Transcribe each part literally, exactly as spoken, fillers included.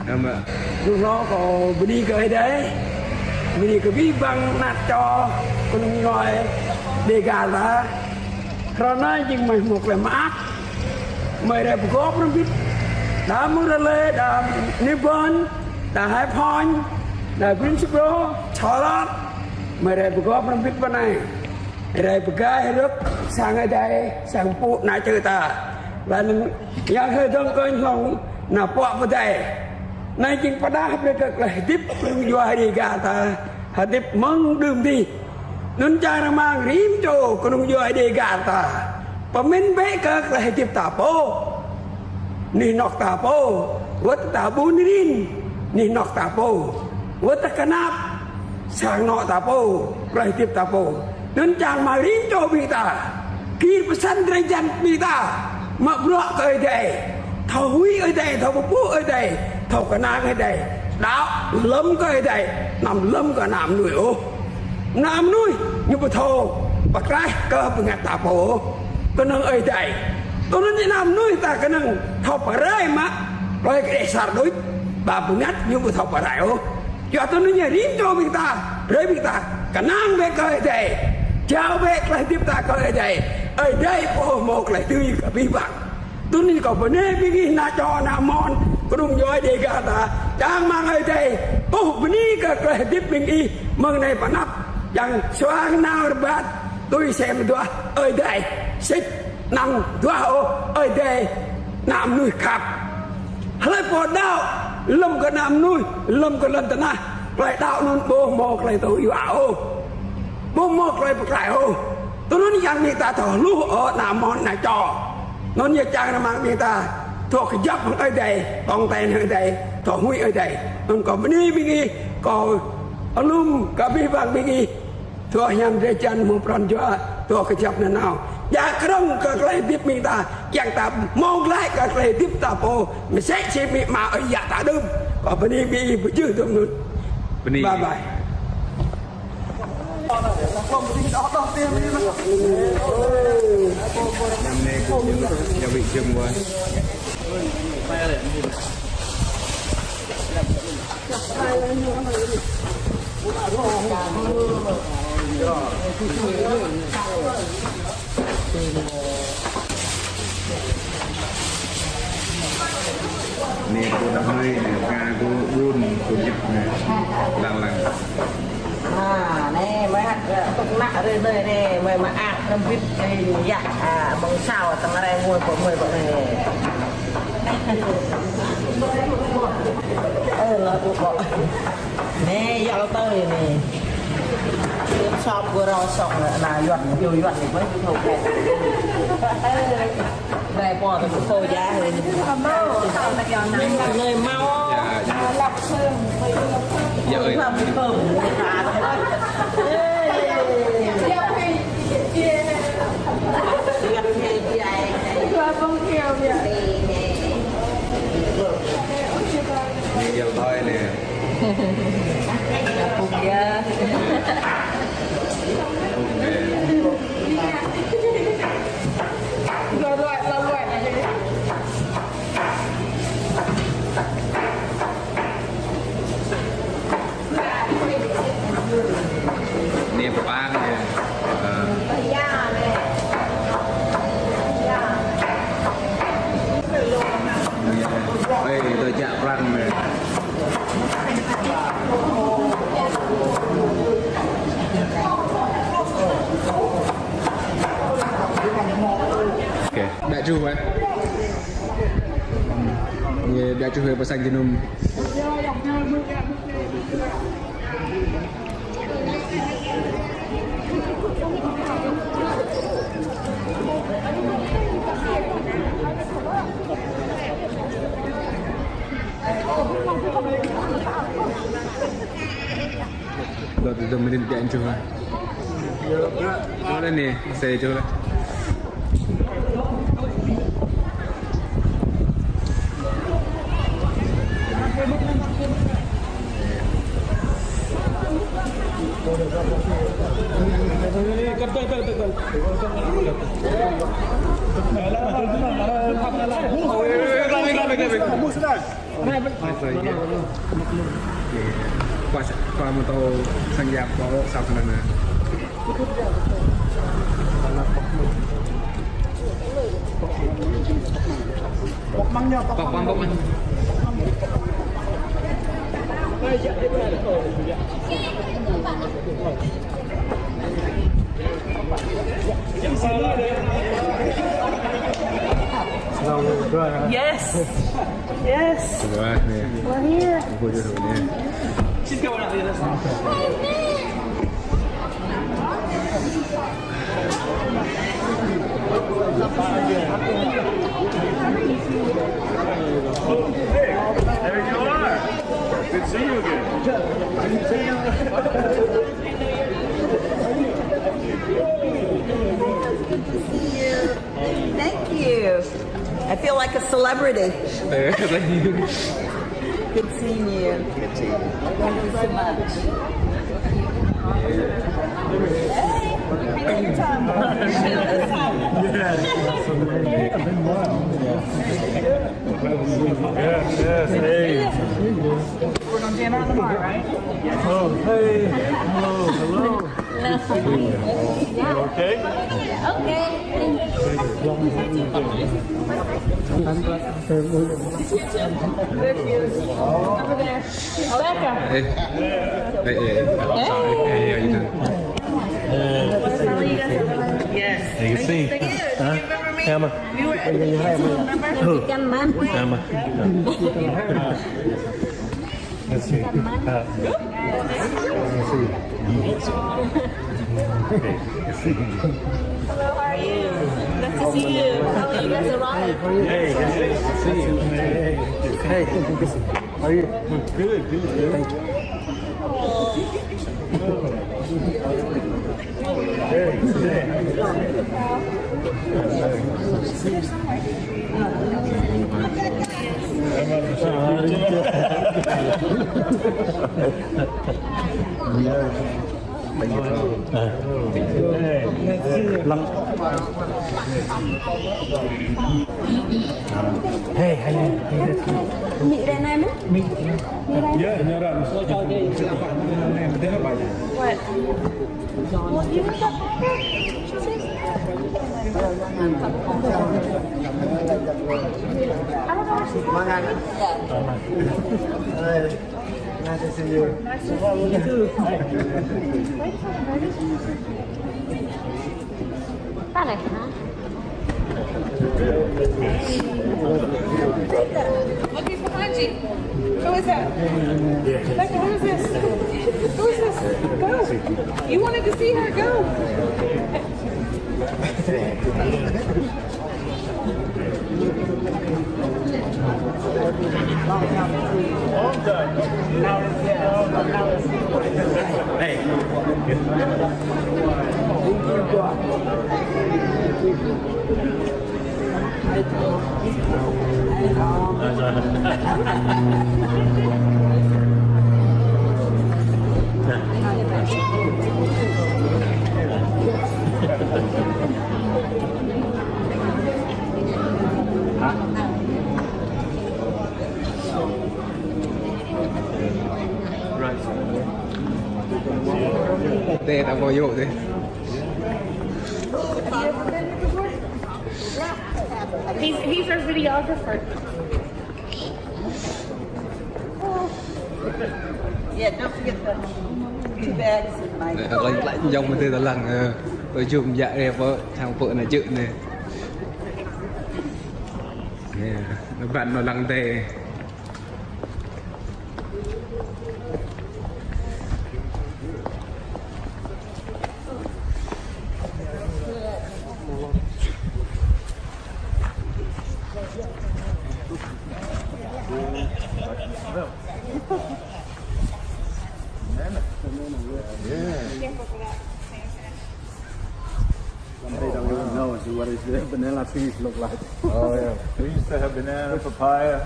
Nama. Lu lo ko bơni kơ Ơi Adai, bơni kơ abih bang ană čô kơnung djuai Dega ta. Hrơi anai jing mơi hmâo tơlơi mơak, mơi rai pơgop hrŏm hơbĭt, đa Mơrale, đa Nibon, đa Haiphong, đa Greensboro, Charlotte, mơi rai pơgop hrŏm hơbĭt pơ anai. Rai pơgai rơ̆k sang Ơi Adai, sang pŭ ană čô ta. Lăng yang hơdơ̆ng kơnh hlŏng nao pŏk pơdai. Anai jing pơdah brơi kơ tơlơi hơdip kơnung djuai Dega ta, hơdip mơ̆ng đưm dih. Anŭn čang rơmang rĭm čô kơnung djuai Dega ta pơmĭn bĕ kơ tơlơi hơdip ta pô. Anih anŏ ta pô, wơ̆t ta ƀun rin, anih anŏ ta pô, wơ̆t ta kơnap, sang anŏ ta pô, tơlơi hơdip ta pô. Anŭn čang mă rĭm čô ƀing ta gir pơsăn drơi jăn ƀing ta mă bruă kơ Ơi Adai. Thâo huĭ Ơi Adai, thâo pơpŭ Ơi Adai, thâo kơnang Ơi Adai. Đaŏ lơ̆m kơ Ơi Adai, anăm lơ̆m kơ ană mơnuih ôh. Ană mơnuih ñu ƀu thâo pơklaih kơ bơngăt ta pô ôh. Kơnơ̆ng Ơi Adai. Tui anŭn ană mơnuih ta kơnơ̆ng thâo pơrai mă tơlơi kơđeh asar đôč, ba bơngăt ñu ƀu thâo pơrai ôh. Yua tui anŭn rĭm čô ƀing ta, brơi ƀing ta kơnang bĕ kơ Ơi Adai. Jao bĕ tơlơi hơdip ta kơ Ơi Adai. Ơi Adai pô hmâo tơlơi dưi kơ abih bang. Tui anŭn kâo bơni ƀing gih ană čô ană mon kơnung djuai Dega ta, čang rơmang Ơi Adai pô bơni kơ tơlơi hơdip ƀing gih mơ̆ng anai pơ anăp, čang suang nao rơbat tui sem duah Ơi Adai. Sĭt anăm duah ôh Ơi Adai, ană mơnuih khăp. Hlơi pô đaŏ lơ̆m kơ ană mơnuih, lơ̆m kơ lŏn tơnah, tơlơi đaŏ anŭn ƀu hmâo tơlơi tŭ yua ôh, ƀu hmâo tơlơi pơklaih ôh. Tui anŭn yang ƀing ta thâo hluh ôh ană mon ană čô. Anŭn yơh čang rơmang ƀing ta thâo kơjăp hăng Ơi Adai, ƀơ̆ng ten hăng Ơi Adai, thâo huĭ Ơi Adai. Anŭn kâo bơni ƀing gih, kâo alum kơ abih bang ƀing gih. Thâo hiam drơi jăn hmâo pran jua, thâo kơjăp nanao. Djă krơ̆ng kơ tơlơi hơdip ƀing ta, kiăng ta mơ̆ng glaĭ kơ tơlơi hơdip ta pô, mơsĕ si amĭ ama ơi yă ta đưm. Kâo bơni ƀing gih pơjưh tui anŭn. Bye bye. Năm nay cũng gia vị Trương Quang. Anai pô đah mai, anai pô ka pô ƀun, pô jăp anai. Lăng lăng. Ha, anai, mơi hăt, ơ, tŭk nă rơi anai, anai, mơi mă ak, rơmbit, anai, yă, a, mơ̆ng sao, tơ̆ng rai mơi, pô mơi, pô anai. Ơ, lăng, pô, pô. Anai, yă lơ tơi anai. Sop gô rau sŏk anai, anai yuan, yua yuan anai, ƀơi, ƀơi, ƀơi. Anai, pô, tơ̆ng pô ja anai. Anai, mâo. Yă, yă. Yă, ơi. Yuan anai, anai. Anai, yă, ơi anai. Pŭng yơh. Anai pơpă anai. Ơ. Ơi, tơ čă prăng anai. Ok. Đă čuh, ơ. Đă čuh, ơ, pơ sang jơnum. Dŏ tơdơ̆ng mơnit biă čuh lah. Čuh lah anai, sĕ čuh lah. Qua, qua mô tô sang Yap có sao khả năng. Bọc măng, bọc măng. Yes. Yes. We're here. She's going out the other side. Hey, there you are. Good to see you again. Good to see you. Thank you. I feel like a celebrity. Thank you. Good seeing you. Good seeing you. Thank you so much. Hey, anytime. Yes, yes, hey. We're gonna jam out on the bar, right? Oh, hey. Hello, hello. You okay? Okay. Over there. Becca. Hey. Hey, hey, hey. Hey. Hey, how you doing? Yes. Hey, you see? Thank you. Huh? Emma. You were at the kids, remember? Who? Emma. Let's see. Uh, let's see. Hello, how are you? Nice to see you. How are you guys arrived? Hey, good to see you. Hey, how are you? Good, good, good. Thank you. Hey, how you doing? What? Nice to see you. Nice to see you too. Panas, huh? Look who's behind you. Who is that? Becca, who is this? Who is this? Go. You wanted to see her. Go. He's, he's our videographer. Yeah, don't forget the two bags in my... Lăng, lăng, dŏng mơ̆n tơlăng, ơ, tui jum djă rĕ pơ sang pơ anai jơ̆ anai. Yeah, anŭn lăng tê. Somebody don't even know what is the vanilla peas look like. Oh, yeah. We used to have banana, papaya.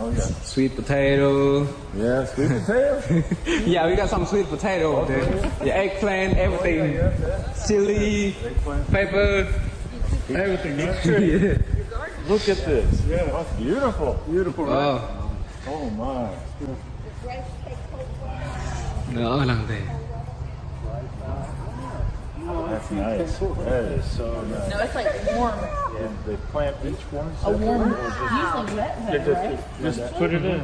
Oh, yeah. Sweet potato. Yeah, sweet potato. Yeah, we got some sweet potato over there. Yeah, eggplant, everything. Oh, yeah, yeah, yeah. Chili, eggplant, pepper, everything. That's true. Yeah. Look at this. Yeah. That's beautiful. Beautiful, right? Ơ. Oh my. Nơ, lăng tê. That's nice. That is so nice. No, it's, like, warm. And they plant each one separate, or just, usually wet, just, right? Just put it in.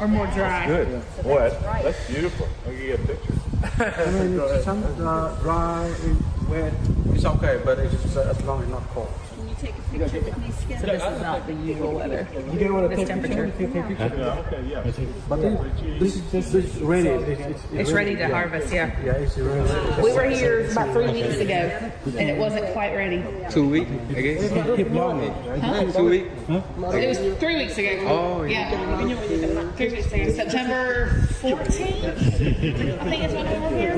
Or more dry. Good. Boy, that's, that's beautiful. Let me get a picture. I mean, it's some, uh, dry, wet. It's okay, but it's, uh, as long as not cold. Can you take a picture with me, Skip? So this is not the usual weather. You don't wanna take picture? This temperature. Yeah, okay, yeah. But then, this is just, this is ready. It's, it's, it's ready to harvest, yeah. Yeah, it's ready. We were here about three weeks ago, and it wasn't quite ready. Two weeks, I guess. Huh? Two weeks. Huh? It was three weeks ago. Oh, yeah. Yeah. Three weeks ago. September fourteenth, I think is when we were here.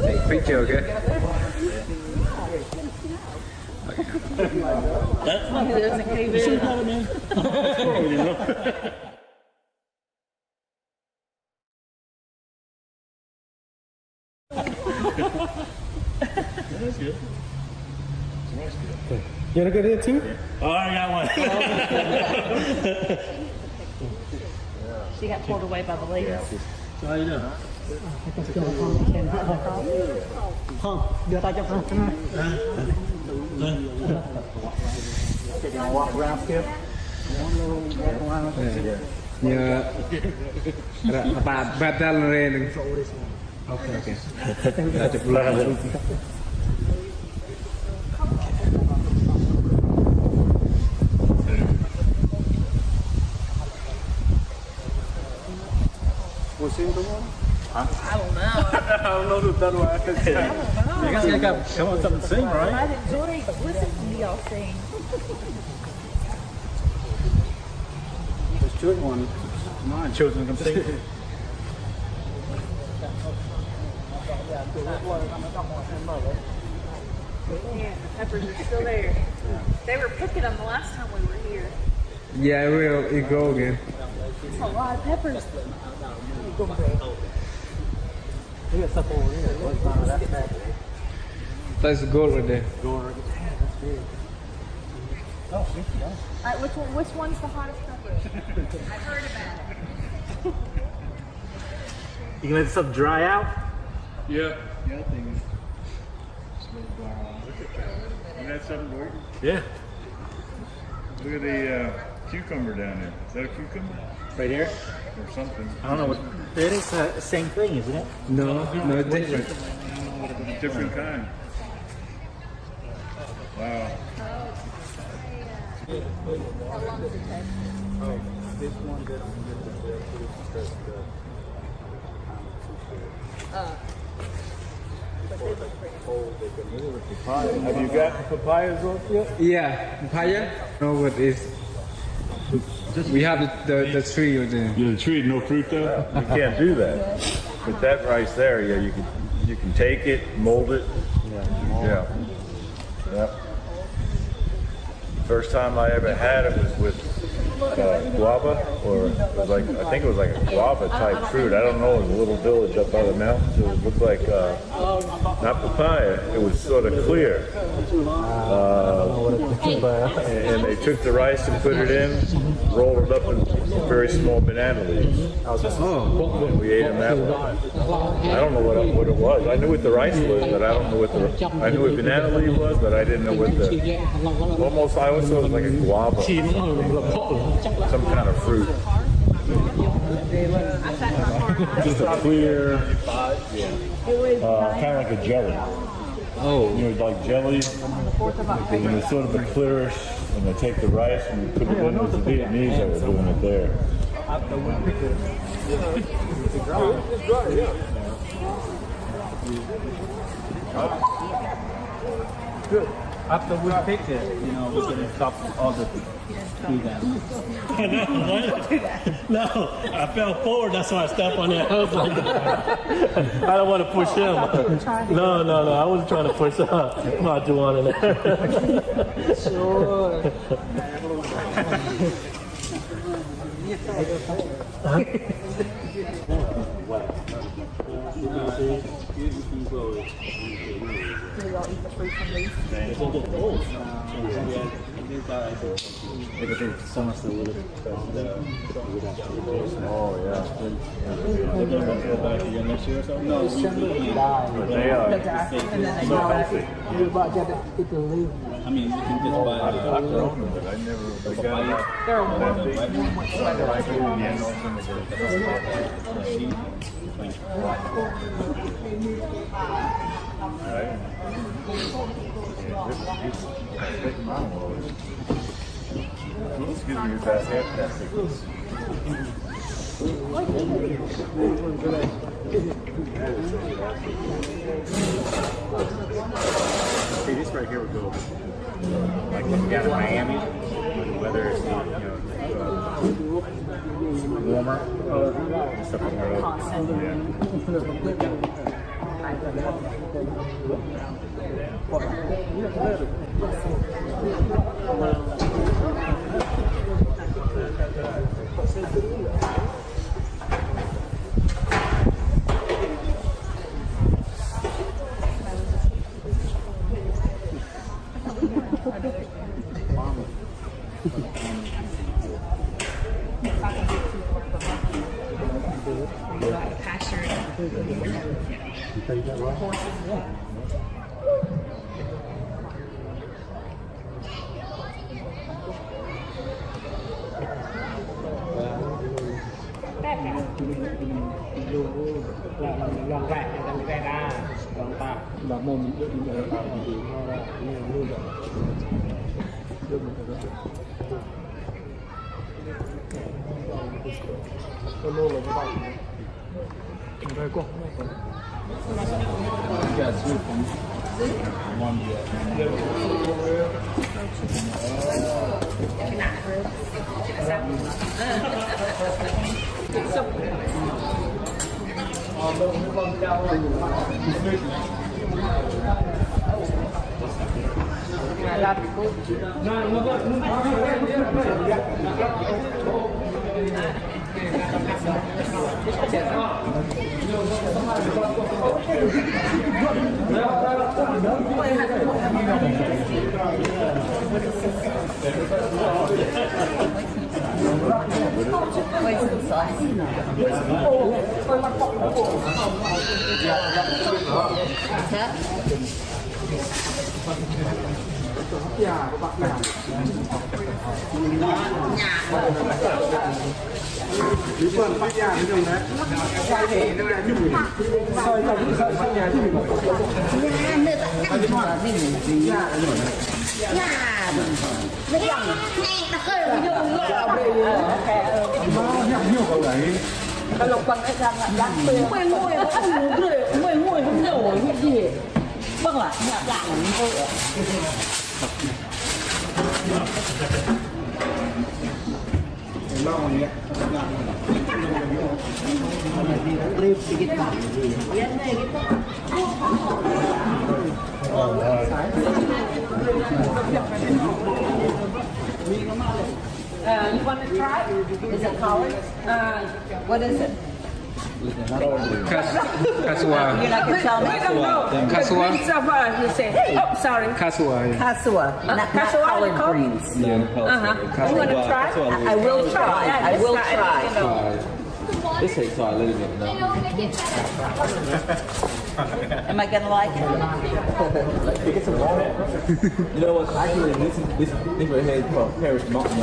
Take picture, okay? That's not it, man. What's wrong with you, bro? That's good. That's good. You wanna go there too? Oh, I got one. She got pulled away by the ladies. So how you doing? Huh? Huh? Huh? Sit down, walk around, Skip. One little walk around. Yeah. Ñu ră hơpă ƀăt dăl rê nưng. Okay, okay. Ră čơplah. Pusing tuh, Mon? Hah? I don't know. I don't know the third one. I don't know. You guys gotta come up with something to sing, right? I didn't, Jordy, listen to me, y'all sing. There's two in one. Come on. Children, come sing. Yeah, the peppers are still there. They were picking them the last time we were here. Yeah, it will. It go again. That's a lot of peppers. We got stuff over here. That's good right there. Go right there. Yeah, that's big. Oh, thank you, guys. All right, which one, which one's the hottest pepper? I heard about it. You can let the stuff dry out? Yeah. Yeah, I think it's, it's gonna dry out. Look at that. Isn't that something, Gordon? Yeah. Look at the, uh, cucumber down there. Is that a cucumber? Right here? Or something. I don't know what, it is the same thing, isn't it? No, no, it's different. Different kind. Wow. How long does it take? Oh, this one that I'm gonna do because the, uh, but they look pretty. Have you gotten papayas off yet? Yeah, papaya. No, but it's, we have the, the, the tree with the, yeah, the tree, no fruit though? You can't do that. With that rice there, yeah, you can, you can take it, mold it. Yeah. Yeah. Yep. First time I ever had it was with, uh, guava, or it was like, I think it was like a guava type fruit. I don't know, it was a little village up by the mountains. It looked like, uh, not papaya, it was sort of clear. Uh, and, and they took the rice and put it in, rolled it up in very small banana leaves. Oh. And we ate them that way. I don't know what, what it was. I knew what the rice was, but I don't know what the, I knew what banana leaf was, but I didn't know what the, almost, I always thought it was like a guava, some kind of fruit. Just a clear, uh, kind of like a jelly. Oh. You know, like jelly, and it's sort of a clearish, and they take the rice and you put it in. There's the Vietnamese that were doing it there. Good. After we pick it, you know, we can stop all the do that. No, I fell forward, that's why I stepped on it. I was like, I don't wanna push him. No, no, no, I wasn't trying to push, uh, my Juan in there. Sure. Huh? Do y'all eat the fruit from these? Oh, yeah. They are. The dust, and then they come back. I mean, you can just buy the, I don't know, but I never, the papaya, the ripe one. Right? Yeah, this is beautiful. Excuse me, is that half plastic? See, this right here would go, like, looking down at Miami, whether it's, you know, uh, warmer, uh, stuff like that. Yeah. Pasture. Uh, you want to try? Is it called? Uh, what is it? Kas-, kasua. You like to tell me? We don't know. Kasua. The greens of, uh, you say. Oh, sorry. Kasua, yeah. Kasua. Uh, not, not kasua, collard greens. No, uh-huh. Kasua. You want to try? I, I will try. I will try. This takes a little bit, no? Am I gonna like it? You know what? Actually, this is, this is different head from Paris Mountain.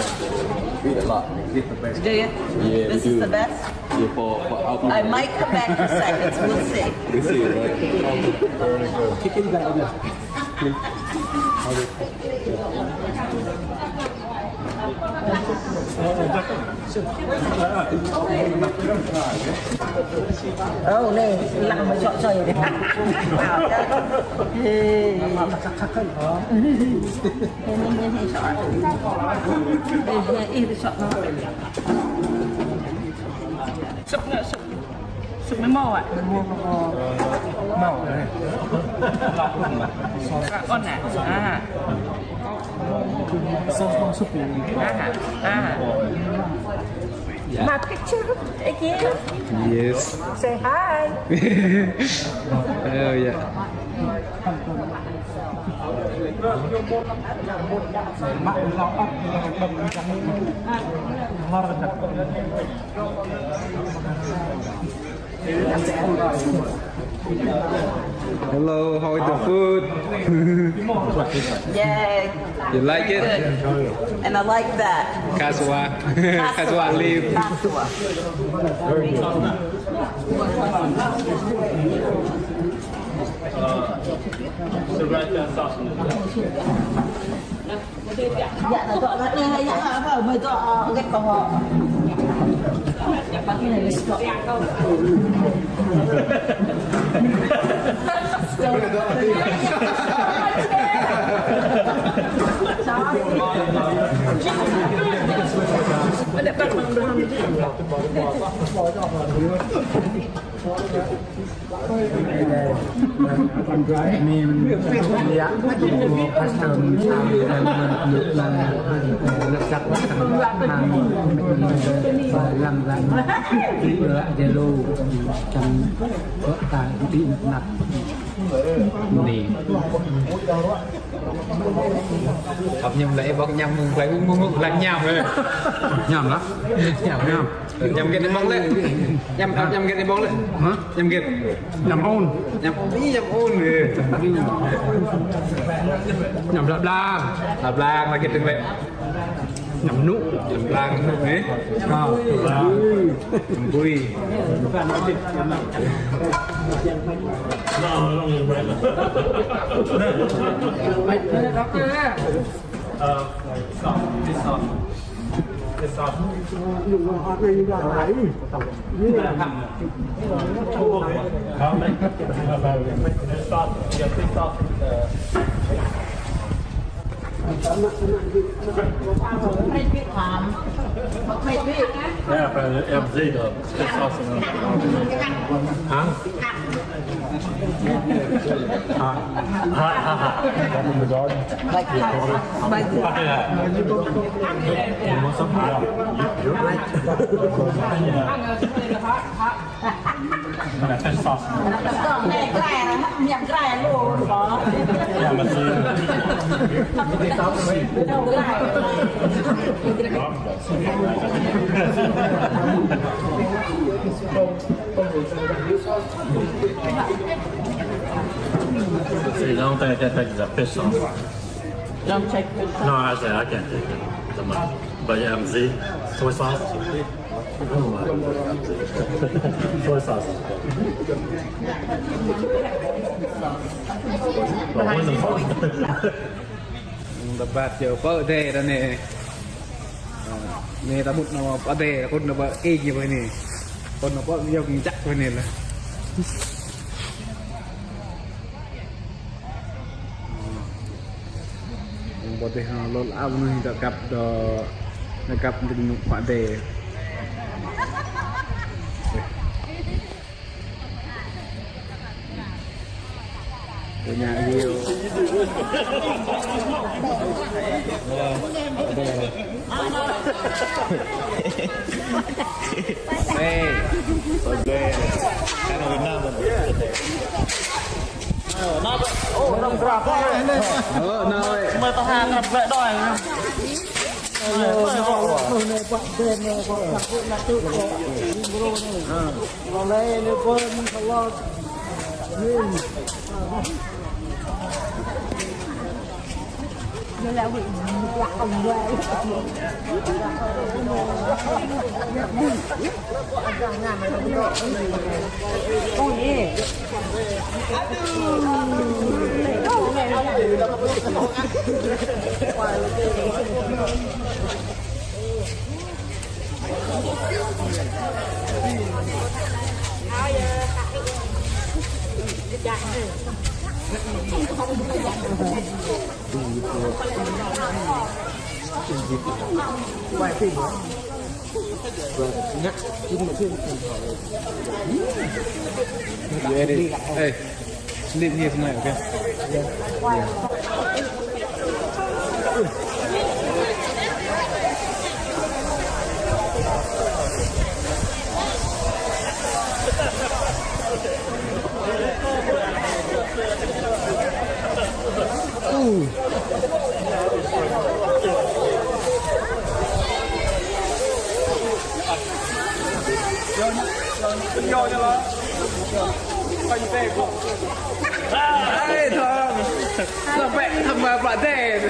We eat a lot. We get the best. Do you? Yeah, we do. This is the best? Yeah, for, for alcohol. I might come back for seconds. We'll see. We'll see, right? Chicken diet. Ơ, anai, lăng mă čŏk čŏk. Ê. Ê, ê, ê, čŏk. Ê, ê, ê, čŏk. Súp ngă súp? Súp mơ̆ mâo, a? Mâo, mâo. Mâo, ê. Ôn, a? A. Sauce mâo súp. A, a. My picture again. Yes. Say hi. Oh, yeah. Hello, how is the food? Yay. You like it? Good. And I like that. Kaswa. Kaswa leaf. Kaswa. Ni. Ăp ñăm lĕ, ƀơ̆ng ñăm mơ̆ng plei ung mơ̆ng lĕ ñăm. Ñăm lah. Ñăm. Ñăm. Ñăm gĕt ƀơ̆ng lĕ. Ñăm, ñăm gĕt ƀơ̆ng lĕ. Hă? Ñăm gĕt. Ñăm ôn. Ñăm, ih, ñăm ôn. Ñăm blah blah. Blah blah, lagi tu, Mbak. Ñăm nŭ. Ñăm blah nŭ, eh. Ñăm bui. Ja, weil er sieht, das ist auch so ein. Hä? Ha, ha, ha, ha. Ach, ja. Ja, das ist auch so. Ja, aber so. C'est long time that I take the piss off. Don't take piss off. No, I say I can't take it. Come on. But yeah, I'm see. Soy sauce. Soy sauce. But when the fuck? Tơpă yơh pơ adai ta anai. Anai ta mŭt nao pơ adai, kơ nao pơ ih ñu pơ anai. Kơ nao pơ yơh kơ čăk pơ anai lah. Pơ adai ha lŏn ao anai ta kăp dŏ, ta kăp dŏ nao pơ adai. Punya view. Hey. Hey. Oh, năm gram. Oh, năm gram. Mười tao hàng gram đôi. Hey. Leave here tonight, okay? Yeah. Ê, Thơm, sao bạn thăm, à, bạn thế?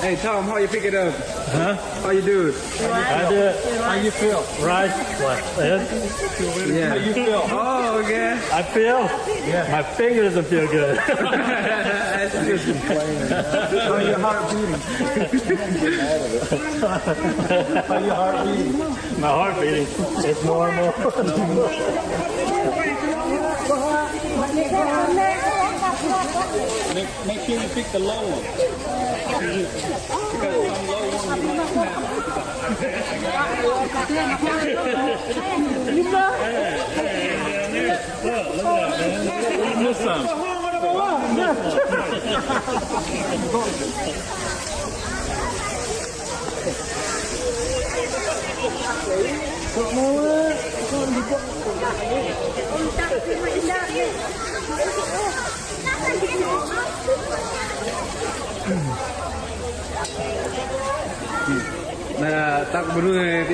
Hey, Tom, how you pick it up? Huh? How you do it? I do it. How you feel? Right. What? This? Yeah. How you feel? Oh, okay. I feel. Yeah. My finger doesn't feel good. That's just complaining. How your heart beating? How your heart beating? My heart beating. It's normal. Make, make sure you pick the low one. Because some low one you might have. Look, look at that, man. You missed some. Nă, ta ƀu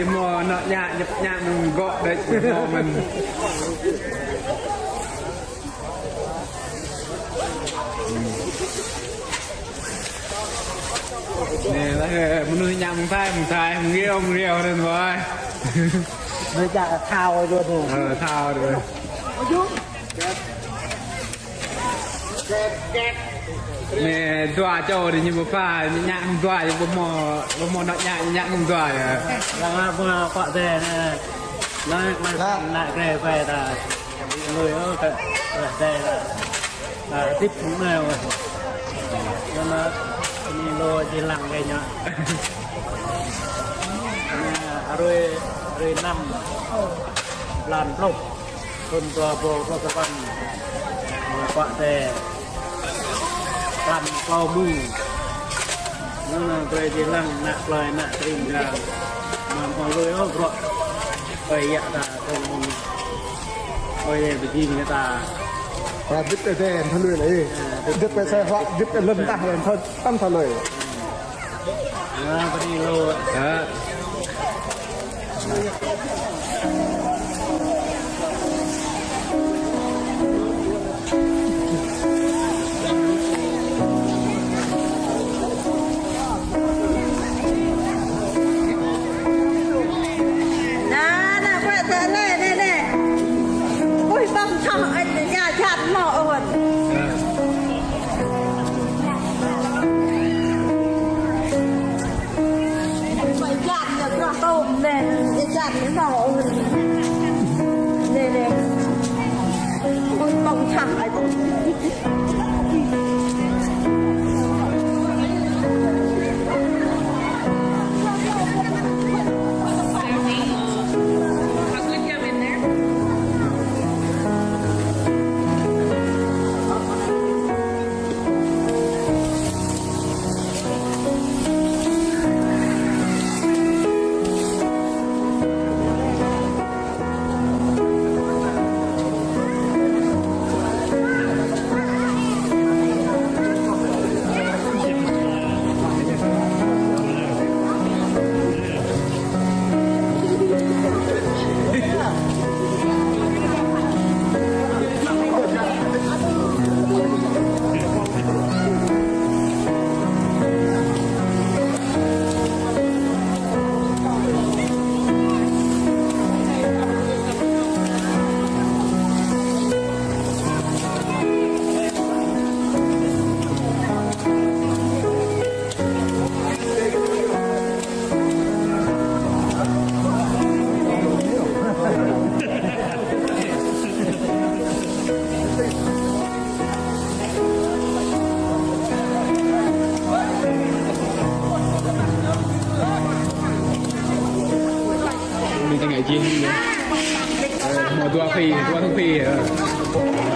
hmâo anŏ ñă, ñăp ñă mơ̆ng gŏ đĕč, hmâo mơ̆n. Nă, lĕ, mơnuih ñă mơ̆ng Thái, mơ̆ng Thái, mơ̆ng Riau, mơ̆ng Riau anŭn wơ̆i. Mơnuih čă thâo đôč. Ơ, thâo đôč. Nă, dua čô đôč ñu ƀu pha, ñă mơ̆ng dua, ñu ƀu hmâo, ƀu hmâo anŏ ñă, ñă mơ̆ng dua yơh. Lăng mă pă tê nă. Lăng mă nă kre pă ta. Lui ôh, kơ, kơ tê ta. Ta hơdip mơ̆ng anai wơ̆i. Anŭn mă, anai lô jih lăng kơ ñu. Anai, hrơi, hrơi năm, blan pluh, thŭn dua rơbâo dua pluh sapăn, pă tê, blan klâo mơ̆ng. Anŭn mă brơi jih lăng, ană plơi, ană tring ta. Mă, mă lui ôh, bruă. Ơi yă ta, thâo mơ̆ng. Ơi yă, ƀing ta. Hơdip tê tê, thâo lui lĕ. Hơdip tê tê, hơdip tê lŏn tah, thâo, tăm thâo lui. Hă? Nă, nă, bruă tơ anai, anai, anai. Ui, ƀơ̆ng thâo, ơ, ia jhat mơ̆ ôh. Ia jhat nă, bruă tôm nă, ia jhat nă mơ̆ ôh. Nă, nă. Ui, ƀơ̆ng thâo, ơi, ƀơ̆ng. Ñu tơngai jih. Ơ, hmâo dua phi, dua thŭng phi, ơ.